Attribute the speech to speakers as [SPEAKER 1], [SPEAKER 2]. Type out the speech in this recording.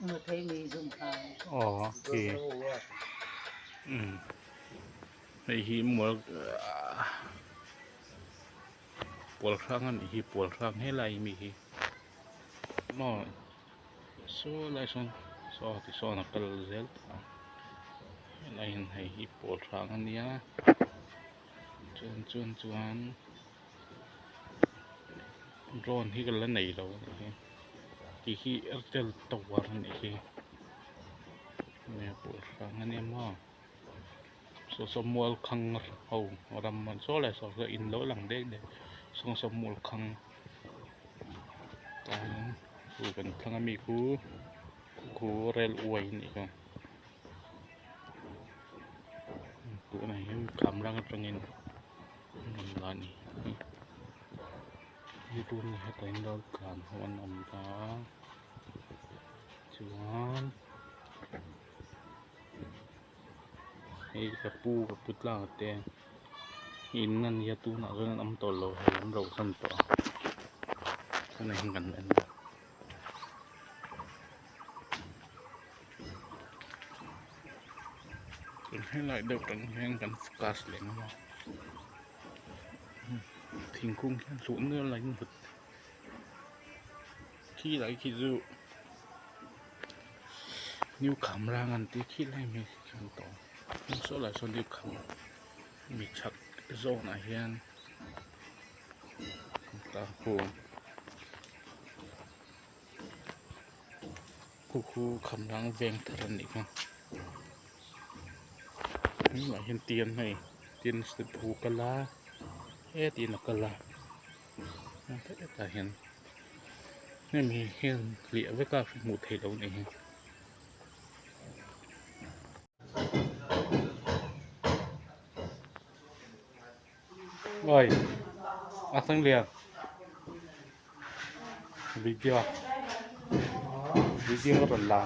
[SPEAKER 1] Aw khi umm hei hi mual pawl hrang a nih hi pawl hrang helai ami hi maw saw lai sawn saw ti sawn a kal zel tawh a helai hian hei hi pawl hrang a nia chuan chuan chuan drone hi ka la nei lo a nih hi tih hi airtel tower a nih hi enge pawl hrang a nia maw saw saw mual khang ho ram saw leh saw saw in lo lang dek dek saw saw mual khang tah hian chu kan thlang ami khu khu rail uai a nih kha tunah hian khamrang atangin an rawn la a ni hi tun hetah hian raltlan ho an awm ta a chuan hei ka pu ka pu tlang te in a nia tunah chuan an awm tawh lo hei an rauhsan tawh a tunah hian kan en a. Helai deuh tang hian kan focus leh ngam a thingkung hian hluh nual a in vut khi lai khi chu new khamrang an tih khi lai mai khi chuan tawh saw lai sawn new kham mi chhak zawnah hian Khu khu khamrang veng thar a nih kha tunah hian tian hei tin step hu kal a hetin a kal a hetah hian hemi hian hliah vek a hmuh theih loh a nih hi. Oi a thleng lian video video a rawn la.